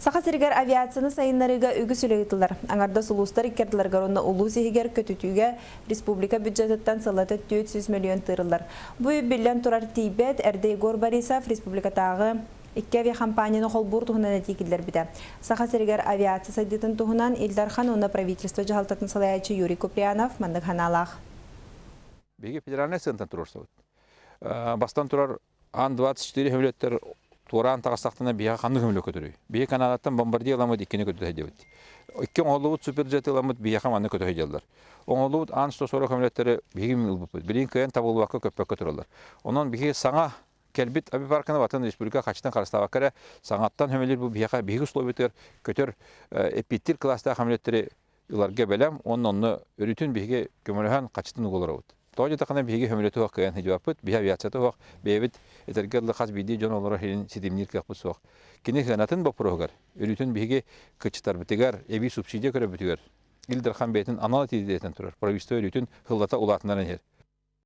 Саха сиригэр авиацияны сайыннарыыга үгүс үлэ ыытыллар. Аҥардас улуустар иккардыларыгар уонна улуус иһигэр көтүтүүгэ республика бюджетыттан сыллата 400 мөлүйүөн тыырыллар. Бу үп биллэн турар тиийбэт, эрдэ Егор Борисов республикатааҕы икки авиахампаанньаны холбуур туһунан этии киллэрбитэ. Саха сиригэр авиация сайдыытын туһунан Ил Дархан уонна правительство дьаһалтатын салайааччы Юрий Куприянов маннык санаалаах. Биһиги федеральнай сыантан туруорсабыт. Бастан турар Ан-24 сөмөлүөттэр туораан таҕыстахтарына биһиэхэ ханнык сөмөлүөт көтөрүй? Биһиги Канадаттан бомбардир ыламмыт иккини көтө сылдьабыт. Икки оҥоһуллубут суперджет ыламмыт биһиэхэ манна көтө сылдьаллар. Оҥоһуллубут Ан-140 сөмөлүөттэри биһиги ылбыппыт. Билигин кыайан табыллыбакка көппөккө тураллар. Онон биһиги саҥа кэлбит авиапарканы ватын республика хачытын харыстаабакка эрэ саҥаттан сөмөлүөт бу биһиэхэ биһиги условиятыгар көтөр эппиэттиир кылаастаах сөмөлүөттэри ыларга бэлэм уонна онно өрүтүн биһиги көмөлөһөн хачытын угуларабыт. Тоҕо диэтэххинэ биһиги сөмөлүөтү суох кыайан сылдьыбаппыт, биһи авиацията суох, бэйэбит этэргэ дылы хас биирдии дьон олорор сирин ситимниир кыахпыт суох. Кини сыанатын боппуруоһугар өрүтүн биһиги кыччытарбытыгар, эбии субсидия көрөрбүтүгэр Ил Дархан бэйэтин анал этиитин турар, правительство өрүтүн сыллата улаатыннаран иһэр.